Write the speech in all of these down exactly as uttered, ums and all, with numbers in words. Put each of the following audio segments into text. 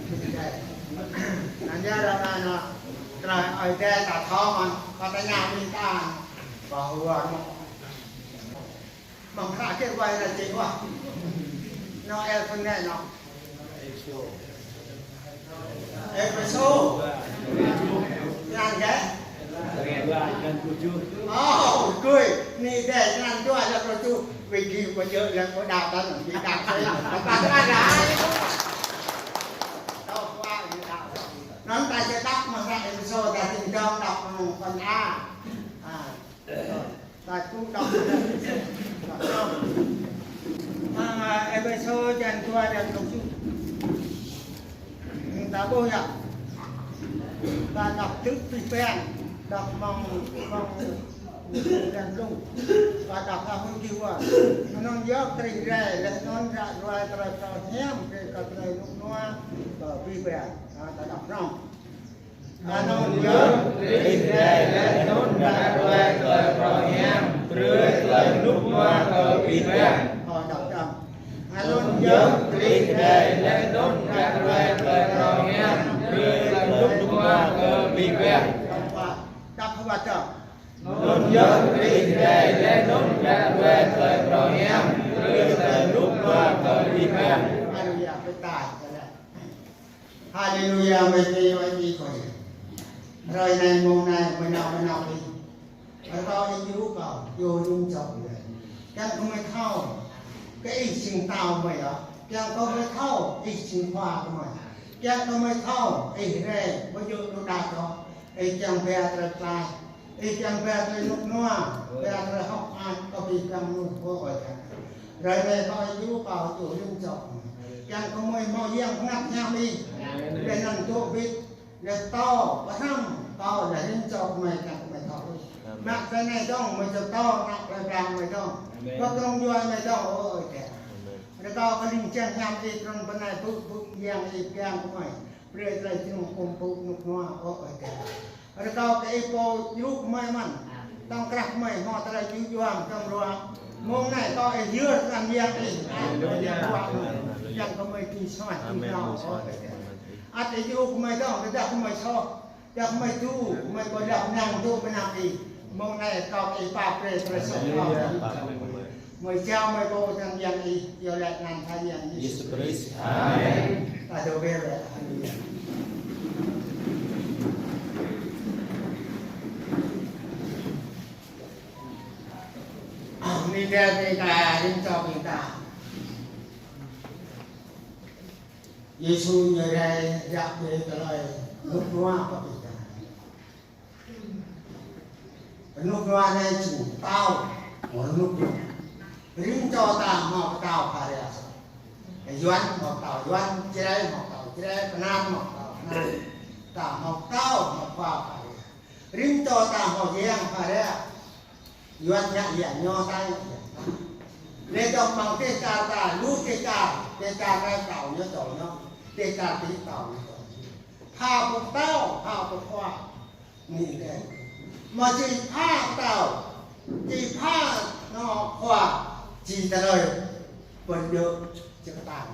Anŭn yơh ră anai anŭn, tơlơi Ơi Adai ta thâo mơ̆n, kơ ta ña ƀing ta, bahwa mơ̆ng hră kiăng wai anai čih wah. Anŭn Êphêsô anai anŭn. Êphêsô. Črăn hơget? Ơ, gơ̆. Anai dêh črăn dua ayăt pluh tơjuh. Wĭ gih pơjơ̆ lĕ pơđar tơ̆n, gih đaŏ sĭt. Tơpă tơlơi anai. Tơpă tơlơi anai. Anŭn ta či đaŏ mơ̆ng hră Êphêsô ta či dŏ đaŏ mơ̆ng phần A. A. Ta či đaŏ mơ̆ng hră Êphêsô. Mơ̆ng, a, Êphêsô črăn dua ayăt pluh tơjuh. Ta ƀuh yơh. Ta đaŏ tŭ abih bang. Đaŏ mơ̆ng, mơ̆ng Êphêsô črăn pluh. Ta đaŏ hăng hơgĕt wơ̆t. Anŭn yơh Krist rai, laih anŭn ră ruai tơlơi phrâo hiam, brơi kơ tơlơi rơnŭk rơnua kơ abih bang. A, ta đaŏ prŏng. Anŭn yơh Krist rai laih anŭn ră ruai tơlơi phrâo hiam, brơi tơlơi rơnŭk rơnua kơ abih bang. Ơ, đaŏ čang. Anŭn yơh Krist rai laih anŭn ră ruai tơlơi phrâo hiam, brơi tơlơi rơnŭk rơnua kơ abih bang. Đaŏ hơbĭt čang. Anŭn yơh Krist rai laih anŭn ră ruai tơlơi phrâo hiam, brơi tơlơi rơnŭk rơnua kơ abih bang. Haleluya, bơtai. Haleluya, mơi pơyơr Ơi Adai kơ. Hrơi anai, mông anai, mơi nao, mơi nao pơ. Rơkâo Ơi Adai djru kâo, djru rĭm čô. Kiăng kơ mơi thâo, kơ Ih jing pơtao mơi yơh. Kiăng kơ mơi thâo, Ih jing khua kơ mơi. Kiăng kơ mơi thâo, Ih rai, mơi djơ̆ lu đa čô. Ih kiăng ba tơlơi pơklaih. Ih kiăng ba tơlơi rơnŭk rơnua, ba tơlơi hơ̆k mơak kơ abih bang mơnuih, ơ Ơi Adai. Hrơi anai kâo djru kâo, djru rĭm čô. Kiăng kơ mơi hmâo Yang Bơngăt Hiam Ih. Laih anŭn dŏ hơbĭt, laih pơtô, pơhrăm kâo laih rĭm čô gơmơi kiăng kơ mơi thâo. Mă tơlơi anai dơ̆ng, mơi či pơtô, mă tơlơi pơblang mơi dơ̆ng. Amen. Pơkrong djuai mơi dơ̆ng, ơ Ơi Adai. Amen. Rơkâo kơ ling jang hiam Ih trŭn pơ anai, pŭ, pŭ, Yang Ih kiăng kơ mơi. Brơi tơlơi jơnum kơkuh pơpŭ rơnŭk rơnua, ơ Ơi Adai. Rơkâo kơ Ih pô djru kơ mơi mơ̆n. Tŏng krah kơ mơi hmâo tơlơi djru djuai tơm ruă. Mông anai kâo ih yơr tơlơi Yang Ih. Haleluya. Yang kơ mơi dưi soh, dưi nao, ơ Ơi Adai. Ăt Ih djru kơ mơi dơ̆ng, tơdah kơ mơi soh. Tơdah kơ mơi tŭ, kơ mơi ƀu lăp năng tŭ pơ anăp Ih. Mông anai kâo kơ Ih pap brơi tơlơi soh kâo. Haleluya. Mơi jao mơi pô tơlơi Yang Ih, iâu laĭ anăn Khua Yang Yêsu Krist. Amen. Ta dŏ ƀĕ laĭ. Haleluya. Anai dêh ƀing ta, rĭm čô ƀing ta. Yêsu ñu rai ră brơi tơlơi rơnŭk rơnua kơ ƀing ta. Rơnŭk rơnua anai jing pơtao, rơnŭk rơnua. Rĭm čô ta hmâo pơtao phara. Yuan hmâo pơtao Yuan, Jrai hmâo pơtao Jrai, Pơnar hmâo pơtao Pơnar. Ta hmâo pơtao, hmâo khua phara. Rĭm čô ta hmâo yang phara. Yuan ngă yang ñu, Tây ngă yang ta. Lĕ dŏ amăng dêh čar ta, lu dêh čar, dêh čar anai pơtao ñu, čô ñu, dêh čar adih pơtao ñu, čô ñu. Pha pơtao, pha pơkhua. Anai dêh. Mă či pha pơtao, či pha anŏ khua, či tơlơi pơdjơ̆ či kơtang.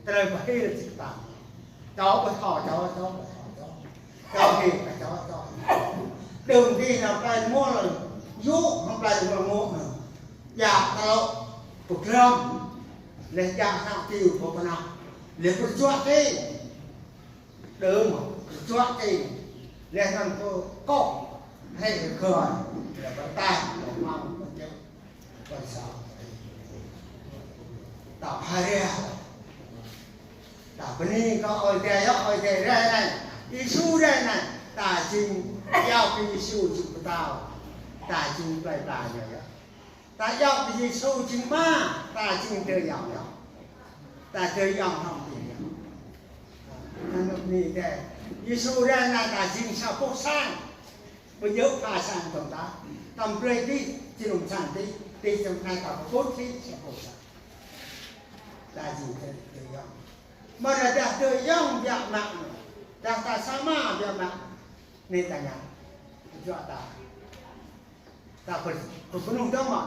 Tơlơi pơhil či kơtang. Čô pơthâo čô, čô pơthâo čô. Čô hil kơ čô, čô hil kơ čô. Đơ̆m adih anŭn plei rơngot lĕ, yŭ hăng plei rơngot anŭn. Djă tơlŏ pơkrăm. Lĕ djă hnăp tiu pơpơnah. Lĕ pơčuă tĭng. Đơ̆m, čuă tĭng, laih anŭn kơ kŏ, hĕ kơ, lĕ pơtaih, lĕ mơ̆ng pơjơ̆, pơsao. Ta phara. Ta bơni kơ Ơi Adai yơh, Ơi Adai rai anai. Yêsu rai anai. Ta jing iâu kơ Yêsu jing pơtao. Ta jing plei pla ñu yơh. Ta iâu kơ Yêsu jing Ama, ta jing tơlơi iâu ñu. Ta tơlơi iâu hăng tơlơi iâu. Anŭn anai dêh. Yêsu rai anai ta jing sa boh sang. Pơdjơ̆ pha sang tŏng ta. Tŏm plei adih, jơnum sang adih, adih jơnum anai ta pơƀut adih sa boh sang. Ta jing tơlơi, tơlơi iâu. Mơ̆ dah tơlơi iâu biă mă. Dah ta sa Ama biă mă. Anai ta ngă. Juă ta. Ta pơ-, pơpơnuh dơ̆ng mơ̆?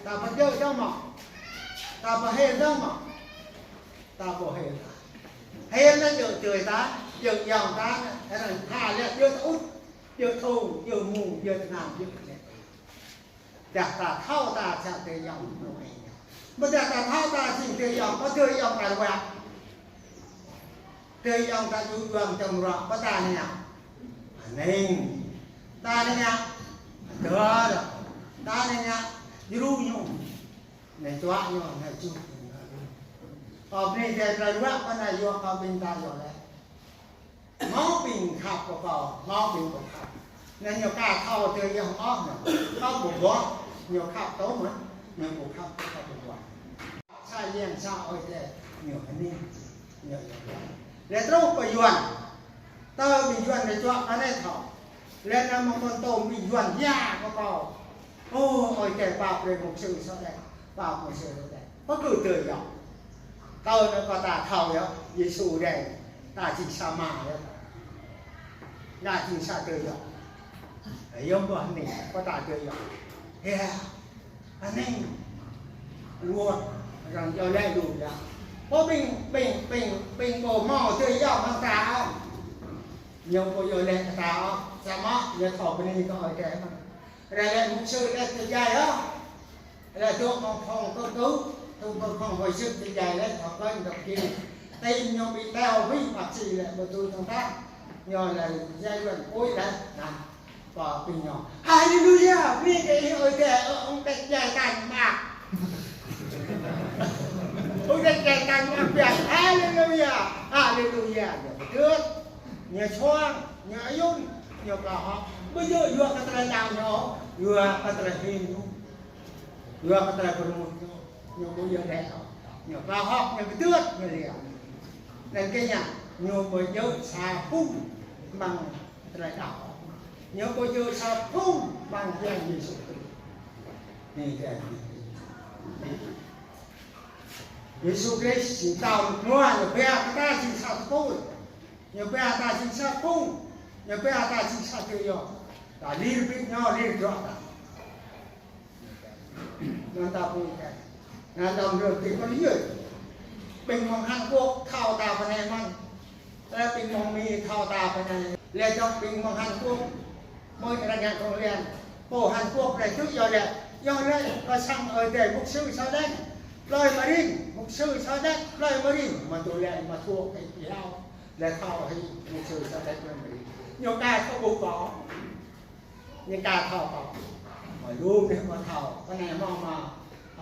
Ta pơdjơ̆ dơ̆ng mơ̆? Ta pơhil dơ̆ng mơ̆? Ta pơhil. Hên anŭn yơh tui ta, yơh yŏng ta, hên anŭn tha lĕ yơh ta ŭt, yơh thŭng, yơh mông, yơh tơnam, yơh lĕ. Dah ta thâo ta čă tui yŏng mơ̆ng ai. Ƀôdah ta thâo ta jing tui yŏng, ƀôdah tui yŏng ta ruă. Tui yŏng ta djru djuăm tơm ruă, ƀôdah ta ngă. Aneng. Ta ngă. Dơr. Ta ngă. Djru ñu. Anai čuă ñu, anai čuh. Kâo bơni tơlơi ruă, kâo anai yua kâo ƀing ta yua lĕ. Hmâo ƀing khăp kơ kâo, hmâo ƀing ƀu khăp. Anŭn ñu ka thâo tui yơh ôh anŭn. Kâo ƀu ƀuh, ñu khăp tŭ mơ̆n, ñu ƀu khăp tŭ kâo ƀu ƀuh. Sa yang sa ơi tê, ñu hơning, ñu yơh. Lĕ truh pơ Yuan. Tơ ƀing Yuan lĕ čuă anai thâo. Lĕ anŭn mơ̆ng kon tôm ƀing Yuan ya kơ kâo. Ô, ơi tê pap brơi mục sư Sa Đéc, pap mục sư Sa Đéc. Pơkơ tui yơh. Tơ anŭn kơ ta thâo yơh, Yêsu đei, ta jing sa mă yơh. Ta jing sa tui yơh. Yơh ƀuh anai, kơ ta tui yơh. Yơh. Anai. Ruă, arăng iâu laĭ lu yơh. Pô ƀing, ƀing, ƀing, ƀing pô hmâo tui yơh hăng ta. Ñu pô iâu laĭ kơ ta, samơ̆, ñu thâo bơni kơ ơi tê mơ̆n. Ră lĕ mục sư lĕ tơjai yơh. Lĕ dŏ mơ̆ng phòng cấp cứu, tŭ mơ̆ng phòng hồi sức tơjai lĕ thâo kơ ñu dŏ kơ. Tơl ñu ƀu thâo ƀing bác sĩ lĕ ƀu tui tơ̆ng ta. Ñu lĕ giai đoạn cuối lĕ, anŭn. Pô ƀing ñu. Haleluya, ƀing kơ ih ơi tê, ơ, ung tê jai tơngan mă. Ung tê jai tơngan mă biă. Haleluya, haleluya. Ñu kơtư̆t, ñu suang, ñu ayun, ñu pơhŏk. Ƀu djơ̆ yua kơ tơlơi đaŏ ñu, yua kơ tơlơi hil ñu. Yua kơ tơlơi pơrơmut ñu, ñu ƀu djơ̆ lĕ ôh. Ñu pơhŏk, ñu kơtư̆t, ñu liăng. Anŭn kơ ñu, ñu ƀu djơ̆ sa phung amăng tơlơi đaŏ. Ñu ƀu djơ̆ sa phung amăng Yang Yêsu Krist. Anai kơ Yêsu Krist jing tơlơi mơnuă, ñu ba kơ ta jing sa tơpul. Ñu ba ta jing sa phung. Ñu ba ta jing sa tơlơi yơh. Ta lir ƀing ñu, lir drŏ ta. Anŭn ta ƀuh kơ. Anŭn ta mơ̆ng tơlơi kơ yơh. Ƀing mơ̆ng Hàn Quốc thâo ta pơ anai mơ̆n. Lĕ ƀing mơ̆ng Mi thâo ta pơ anai. Lĕ dŏ ƀing mơ̆ng Hàn Quốc. Mơi arăng ngă krong lian. Pô Hàn Quốc lĕ tŭ yơh lĕ. Yơh lĕ kơ sang ơi tê mục sư Sa Đéc. Plơi Mơring, mục sư Sa Đéc, plơi Mơring. Mă tŭ lĕ mă thuốc kơ iâu. Lĕ thâo hĭ mục sư Sa Đéc plơi Mơring. Ñu ka thâo ƀuh kâo. Ñu ka thâo kâo. Mă lu anai mă thâo. Pơ anai mă, mă,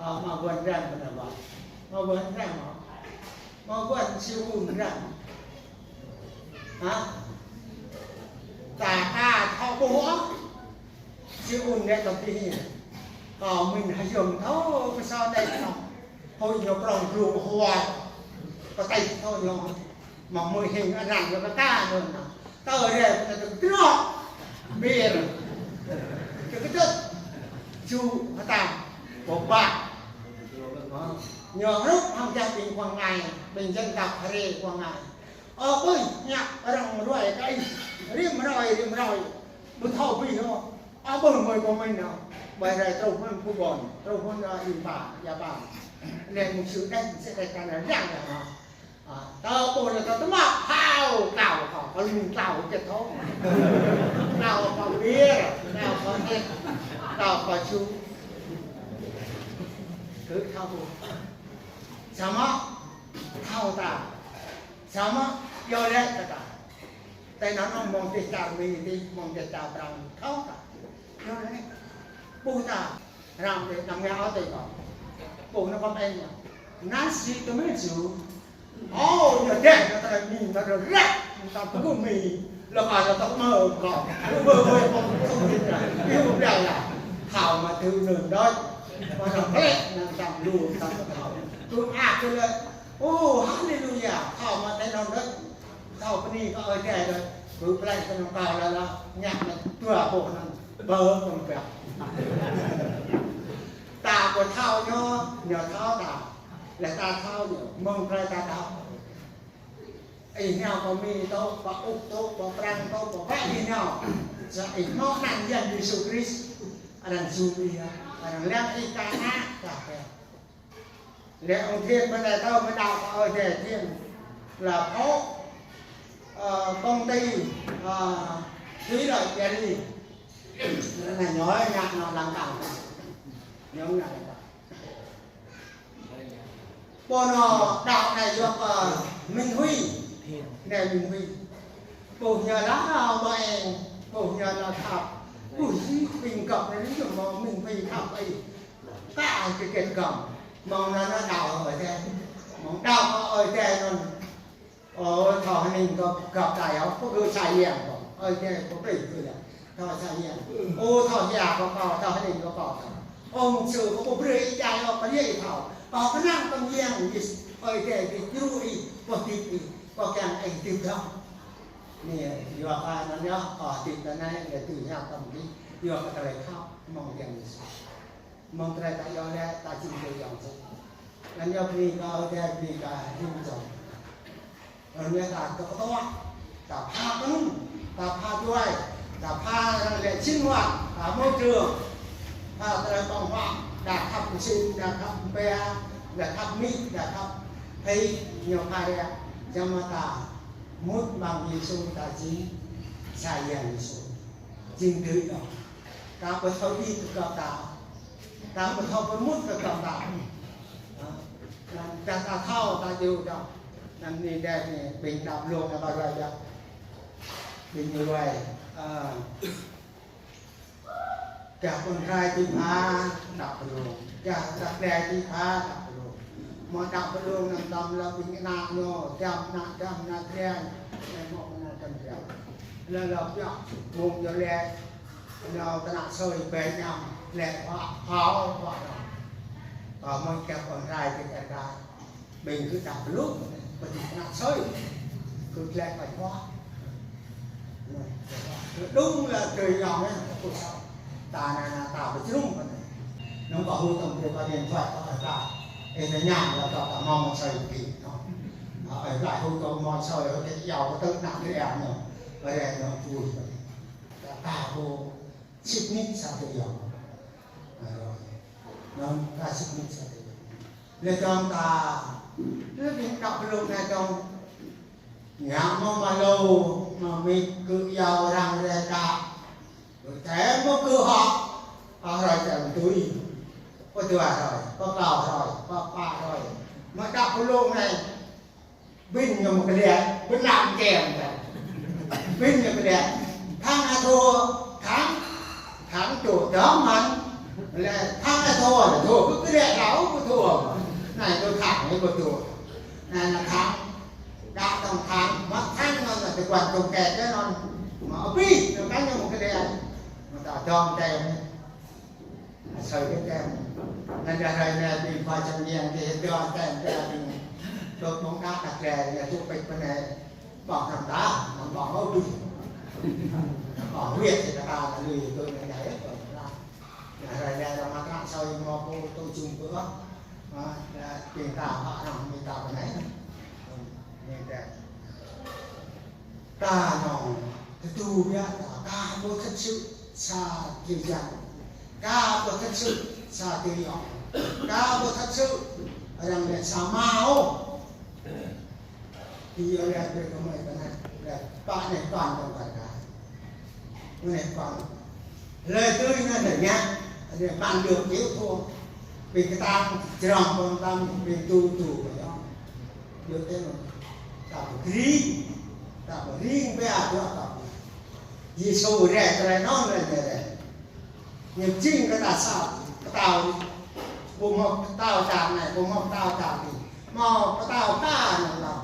ơ, mă Wơ̆n Răng pơ anai wơ̆t. Mă Wơ̆n Răng mă. Mă Wơ̆n Siu Un Răng. Hă? Ta ka thâo ƀuh ôh. Siu Un lĕ tơpih. Kâo mĭn hơyơ̆ng thâo kơ Sa Đéc thâo. Hơi ñu prong blung hua. Pơtĕ thâo ñu. Mă mơi hing anăn ñu kơ ka ñu anăn. Tơ rĕ pơ anai tơdrŏ. Bir. Kơ kơdơ̆t. Ju hơtang. Pô ƀă. Ñu hrup hăng jang ƀing Quảng Ngãi. Ƀing dân tộc Hre Quảng Ngãi. Ơ ƀơi, ñu arăng ruai kơ ih. Rĭm hrơi, rĭm hrơi. Ƀu thâo ƀing ñu. Ơ ƀơi mơi kơ mơi nao. Ƀơi rai truh mơ̆n Phú Bon. Truh mơ̆n, ơ, Yên Bái, Nhật Bản. Lĕ mục sư đĕch, mục sư đĕch kơ anai lăng lăng. Ơ, tơ ƀuh lĕ tơ tơmă, hao, tlao kâo, kơ lưng tlao kơ thô. Tlao kơ bir, tlao kơ tĕt, tlao kơ ču. Kơ thâo ƀuh. Samơ̆, thâo ta. Samơ̆, yua lĕ kơ ta. Tơl anŭn mơ̆ng tih čar Mi, tih mơ̆ng tih čar Prăng, thâo ta. Yua lĕ. Ƀuh ta. Răm tih, năm ngă ôh tih kâo. Ƀuh anŭn kâo pơeng ñu. Nice to meet you. Ô, ñu deh, ñu tơlơi Mi, ñu tơlơi ră, ñu tơlơi pơgŭ Mi. Lơ kâo ñu tơlơi mơ kâo. Lu bơ bơ kâo tơlơi mi ta. Iu biă ya. Thâo mă tui anŭn đôč. Mă tơlơi plek, anŭn tơlơi lu, tơlơi thâo. Tui ak tui lĕ. Ô, haleluya. Thâo mă tui anŭn đôč. Thâo bơni kơ ơi adai đôč. Tui plek kơ anŭn kâo lă lă. Ngă anŭn dua boh anŭn. Bơ kâo biă. Ta ƀu thâo ñu, ñu thâo ta. Lĕ ta thâo ñu, mơ̆ng tơlơi ta thâo. Ih nao pơ Mi tŏ, pơ Úc tŏ, pơ Prăng tŏ, pơ pă ih nao. Sa ih hmâo anăn Yang Yêsu Krist, arăng jum ih, arăng lăng ih kơ ană, kơ pĕ. Lĕ ung Thiêm pơ anai tŏ mơ̆ đaŏ kơ ơi adai Thiêm. là phó, ờ, công ty, ờ, thủy lợi Ia Ri. Anai ñu ngă anŏ lăng kăng. Ñu ngă lăng kăng. Pô anŏ đaŏ anai yua kơ Minh Huy. Anai Minh Huy. Pô ñu laĭ ƀơi, pô ñu laĭ khăp. Pô či ƀing gŏp anai ñu mơ̆ng Minh Huy khăp ai. Kơ ai kơ kĕt gŏp. Mơ̆ng anŭn anai đaŏ Ơi Adai. Mơ̆ng đaŏ Ơi Adai anŭn. Ơ, thâo hơning kơ gŏp đaŏ, pô gơ̆ sa yang kơ. Ơi Adai pô brơi kơ yang. Thâo sa yang. Ơ, thâo hia kơ pô, thâo hơning kơ pô. Ơ, mục sư kơ pô brơi ih đaŏ, pô brơi ih thâo. Pô kơnang kơ yang, Ơi Adai či djru ih, pô hơdip ih, pô kiăng ih hơdip dơ̆ng. Anai, yua kơ anŭn yơh, pô hơdip tơ anai, lĕ tui ñu kơ mơ̆ng anai, yua kơ tơlơi khăp, mơ̆ng Yang Yêsu. Mơ̆ng tơlơi ta iâu laĭ, ta jing tui yŏng sĭt. Anŭn yơh bơni kơ Ơi Adai, bơni kơ Hiư̆m Jŏng. Anŭn yơh ta kơtuă, ta pha kơnung, ta pha djuai, ta pha lĕ sinh hoạt, ta môi trường, pha tơlơi văn hóa, đa khăp sĭt, đa khăp pia, đa khăp mĭt, đa khăp phi, ñu pha ră, jăm mă ta mŭt amăng Yêsu ta jing sa yang Yêsu. Jing dưi đôč. Ta ƀu thâo đĭ kơ gŏp ta. Ta ƀu thâo pơmŭt kơ gŏp ta. Hă? Anŭn ta, ta thâo, ta djru đôč. Anŭn anai dêh anai, ƀing đaŏ blung anai ƀu ruai đôč. Ƀing ruai, ơ, gah ƀôn rai či pha đaŏ blung. Gah đah glai či pha đaŏ blung. Mơ̆ đaŏ blung anŭn tơm lơ ƀing ană ñu, dăm ană, dăm ană trian. Anai mơ̆ ană dăm trian. Lơ lơ pioh, mơ̆ng ñu lĕ Nao tơnă sơi ƀe ñam, lĕ huă, hao huă nao. Pơ mơ̆ng gah ƀôn rai kơ čar ta. Ƀing kơ đaŏ blung, pơ tơnă sơi. Kơ lĕ ƀe huă. Đúng là tui ñu mơ̆n, kơ sao. Ta anai, anai, ta pơjơnum kơ anai. Nao kơ hu tơm kơ điện thoại kơ ta. Ê, ta ñam là kơ ta mơ̆ng sơi kơ anai. Ơ, ê, glăi hu tơm mơ̆ng sơi, hu tơm yua kơ tơnă kơ anai. Ƀe anai, hu tơm. Ta, ta ƀu sĭt nik sa tơlơi yom. Ơ, anŭn ta sĭt nik sa tơlơi yom. Lĕ čong ta, lĕ ƀing đaŏ blung anai čong. Ngă mơ̆ mơlô, mơ̆ mĭt kơ yua arăng rai ta. Tơm mơ̆ kơ hŏk, hŏk hrơi tơm tui. Pơ dua hrơi, pơ klâo hrơi, pơ pă hrơi. Mơ̆ đaŏ blung anai. Ƀing ñu mơ̆ kơ lĕ, ƀing ană kem ta. Ƀing ñu kơ lĕ, thăng athua, thăng, thăng tŭ tơm mơ̆n. Lĕ thăng athua, lĕ tŭ, kơ kơ lĕ đaŏ, kơ tŭ. Anai tŭ thăng, anai kơ tŭ. Anai ană thăng, đaŏ tơm thăng, mă thăng anŭn anai tơguan tơm kĕt anŭn. Mă abih, anŭn kơ ñu mơ̆ kơ lĕ. Mă ta dŏng tem. Sơi kơ tem. Anŭn yơh hrơi anai ƀing khua čang yang kơ hơdơr tem kơ ƀing. Tơl mơ̆ng đaŏ đah glai, ñu tŭ pĕč pơ anai. Ƀơ̆ng hrŏm đa, mơ̆ng ƀơ̆ng ôh ƀuh. Ƀơ̆ng wĕt sĭt kơ ta lui tui anŭn yơh, ƀơ̆ng đa. Anŭn hrơi anai ră mă tơnă sơi mơ̆ pô tŭ jum pơ. Ơ, ƀing ta ƀă hrŏm ƀing ta pơ anai. Anai tem. Ta nong tơdu biă ta, ta ƀu thật sự sa tơlơi jăn, ta ƀu thật sự sa tơlơi yom, ta ƀu thật sự arăng lĕ sa mâo. Tui yơh lĕ brơi kơ mơi pơ anai, lĕ pă anai păn tơm kar ka. Anai păn. Lĕ tui anai lĕ ñă, anai păn được chịu thua. Ƀing kơtang jrong pơm tăm, ƀing tu tu kơ yom. Yua kơ anŭn, ta pơkri, ta pơring bĕ dua ta pơkri. Yêsu rai tơlơi anŭn rai ñu rai. Ñu jing kơ ta sa, pơtao, ƀu hmâo pơtao čar anai, ƀu hmâo pơtao čar adih. Hmâo pơtao ta anŭn ta.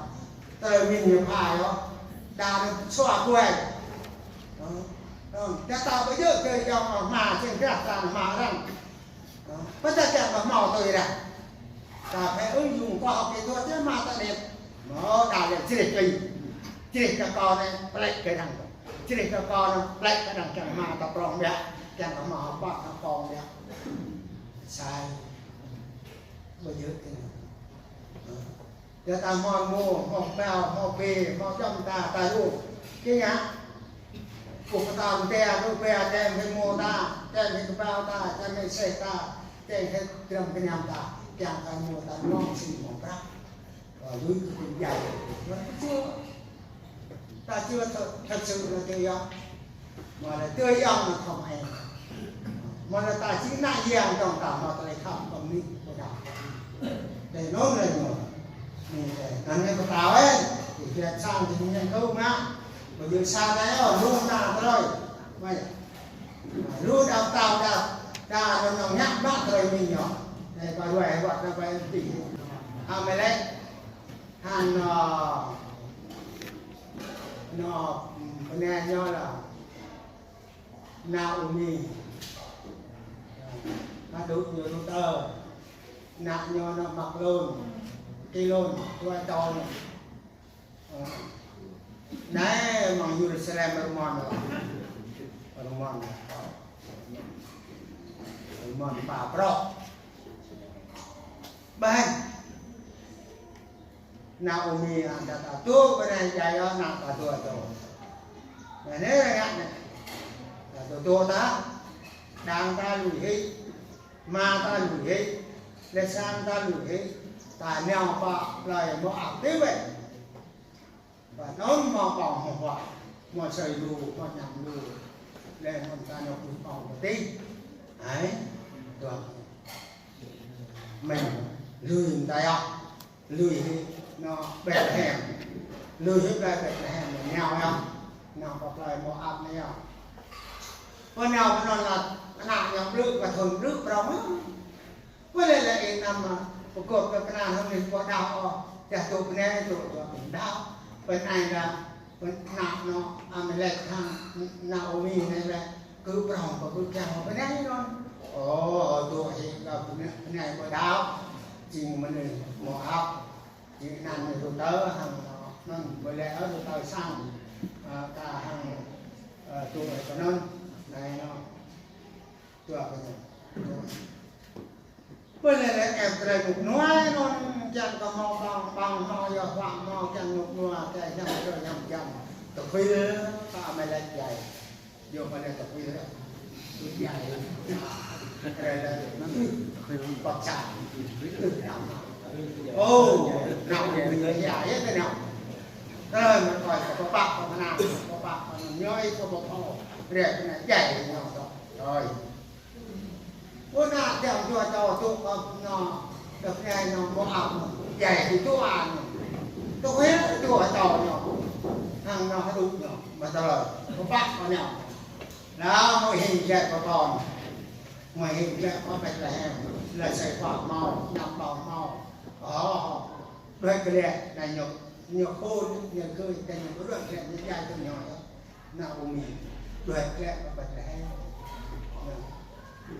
Tơlơi mĭn ñu pha yơh. Đa anŭn sua kuai. Ơ, ơ, ta ta ƀu djơ̆ kơ yơh hmâo, jing drah ta hmâo arăng. Ơ, pơtă kiăng kơ hmâo tui ră. Ta phải ứng dụng khoa học kỹ thuật chứ mà ta điệp. Nó ta điệp jrih kơ, jrih kơ kâo anai, plĕč kơ arăng. Jrih kơ kâo anai, plĕč kơ arăng kiăng hmâo ta prong biă. Kiăng kơ hmâo pă ta prong biă. Sai. Ƀu djơ̆ kơ anai. Ơ. Yua ta hmâo rơmô, hmâo kơƀao, hmâo bê, hmâo djŏm ta, ta rô. Kơ ngă. Kơ pơtao mơ̆ng ta, kơ bê, tem hĭ rơmô ta, tem hĭ kơƀao ta, tem hĭ seh ta, tem hĭ dram kơnăm ta, kiăng kơ rơmô ta nong sĭ mơ̆ng prăk. Lui kơ ƀing djai. Ñu či, ta či thâo, thâo sĭt lĕ tui yơh. Mă lĕ tui yơh mă thâo mă eng. Mă lĕ ta či ngă yang dong ta mă tơlơi khăp kơ mơnuih pơdah. Tui anŭn lĕ ñu. Anŭn lĕ pơtao ĕ. Tui biă sang tui ñu kơ mă. Pơjing sa tui yơh, lu na tơlơi. Mă yơh. Lu đao tao đao. Đao anŭn ngă mă tơlơi mĭn ñu. Tui pơruai wăt na ƀai tui. Amêlek. Hăng, ơ, anŏ, ưm, bơnai ñu lĕ Naômi. Hơdôm ñu Rut. Ană ñu anŏ Mahlôn, Kiliôn, dua čô ñu. Ơ. Anai mơ̆ng Yêrusalem rơmon lĕ. Rơmon. Rơmon pă prŏ. Ƀai. Naômi, ơ, ta, ta tŭ, bơnai djai yơh, ană ta dua čô. Anai, anai, anai. Ta tŭ, tŭ ta, đang ta lui hĭ, ama ta lui hĭ, lĕ sang ta lui hĭ, ta nao pơ plơi Môap tui wĕ. Pơ anŭn hmâo ƀơ̆ng hmâo huă, hmâo asơi lu, hmâo añăm lu. Lĕ anŭn ta nao ƀuh ƀơ̆ng pơtih. Ai, tuah. Mơ̆n lui ta yơh. Lui hĭ anŏ Betlehem. Lui hĭ plơi Betlehem, nao yơh. Nao pơ plơi Môap anai yơh. Pơ nao pơ anŭn lĕ ană ñu blư̆, pơ thun blư̆ prŏng. Pơ lĕ lĕ ih anăm, ơ, pơgop kơ kơnang hăng ih pô đaŏ ôh. Yua tŭ bơnai tŭ, tŭ đaŏ. Bơnai lĕ, bơnai anŏ Amêlek hăng Naômi anai lĕ. Kơ prŏng, kơ kiăng, bơnai anŭn. Ơ, tŭ hĭ kơ bơnai, bơnai pô đaŏ. Jing mơnuih Môap. Jing anăn Rut hăng anŏ, anŭn ƀơi lĕ Rut sang. Ơ, ta hăng, ơ, tŭ kơ anŭn. Anai anŏ. Tŭ kơ anŭn. Ƀơi lĕ lĕ ĕp tơlơi rơnŭk rơnua anŭn kiăng kơ hmâo ƀơ̆ng, ƀơ̆ng hmâo yơh huă hmâo kiăng rơnŭk rơnua, kiăng hiam tơlơi hiam kiăng. Tơkui pơ Amêlek djai. Yua ƀơi lĕ tơkui lĕ. Tui djai. Rơnŭk rơnua. Pơčah. Ô, nao djai yơh tơ nao. Tơlơi mơ̆n kơ pơpă pơmơnă, pơpă pơmơnă. Ñu ih kơ pơpă. Rơnŭk rơnua djai ñu tơ. Rồi. Ƀu ană tiăm dua čô tŭ kơ anŏ, tơpă anŏ Môap anŏ, djai hĭ dua anŏ. Tŭ hĭ dua čô anŏ. Hăng anŏ hơdôm anŏ, mă tơlơi. Pơpă kơ anŏ. Lĕ mơ̆ hing djai pơkŏn. Mơ̆ hing djai pơ Betlehem. Lĕ asơi huă hmâo, añăm ƀơ̆ng hmâo. Ơ, đuaĭ glaĭ, anai ñu, ñu khul, ñu gơ̆, ñu đuaĭ glaĭ, ñu djai tui ñu. Naômi, đuaĭ glaĭ pơ Betlehem.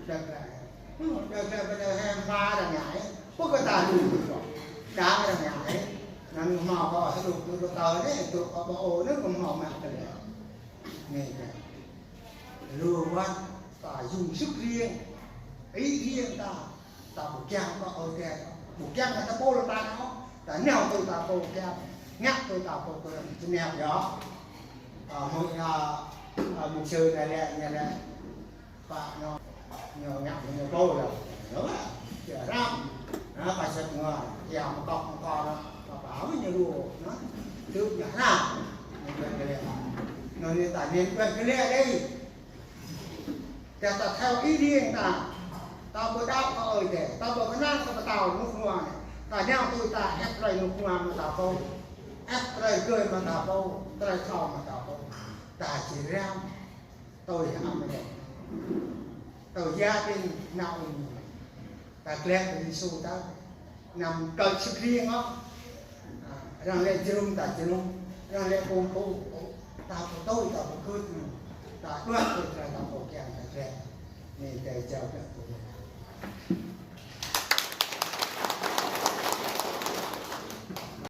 Đuaĭ glaĭ. Đuaĭ glaĭ Betlehem, ba arăng ngă. Pô kơ ta lu. Đang arăng ngă. Anŭn hmâo kơ hơdôm kơ ta anai, tŭ kơ ƀơ ôh anŭn hmâo mă tơlơi. Anai kơ. Lu wăt ta dùng sức riêng. Ý riêng ta. Ta ƀu kiăng ƀă ơi adai, ƀu kiăng kơ ta pô lĕ ta nao, ta nao tui ta pô kiăng, ngă tui ta pô kiăng, tui nao yơh. Ơ, mơ̆, ơ, ơ, mục sư anai lĕ, anai lĕ, pă anŏ, ñu ngă ñu pô lĕ, ñu lĕ, či răm, anai, pă sĕt ngă, yua mơ̆ kŏk mơ̆ kŏk anai, pă pă mơ̆ ñu lu, anai, tui ñu răm, ñu lĕ, ñu lĕ, anai, anai ta nên lĕ, ñu lĕ đơi. Tơdah ta thâo ý riêng ta, ta ƀu đaŏ kơ Ơi Adai, ta ƀu kơnang kơ pơtao rơnŭk rơnua anai, ta nao tui ta ĕp tơlơi rơnŭk rơnua mơ̆ ta pô, ĕp tơlơi gơi mơ̆ ta pô, tơlơi thâo mơ̆ ta pô, ta či răm, tui Amêlek, tui gia đình Naômi. Ta glaĭ kơ Yêsu ta, anăm kơ̆l sĭt riêng ôh. Ơ, arăng lĕ jơnum ta jơnum, arăng lĕ pŭng pŭng, ta pơtui, ta pơkưt, ta đuaĭ tui ta pô kiăng ta glaĭ. Anai tơlơi jao glaĭ pô.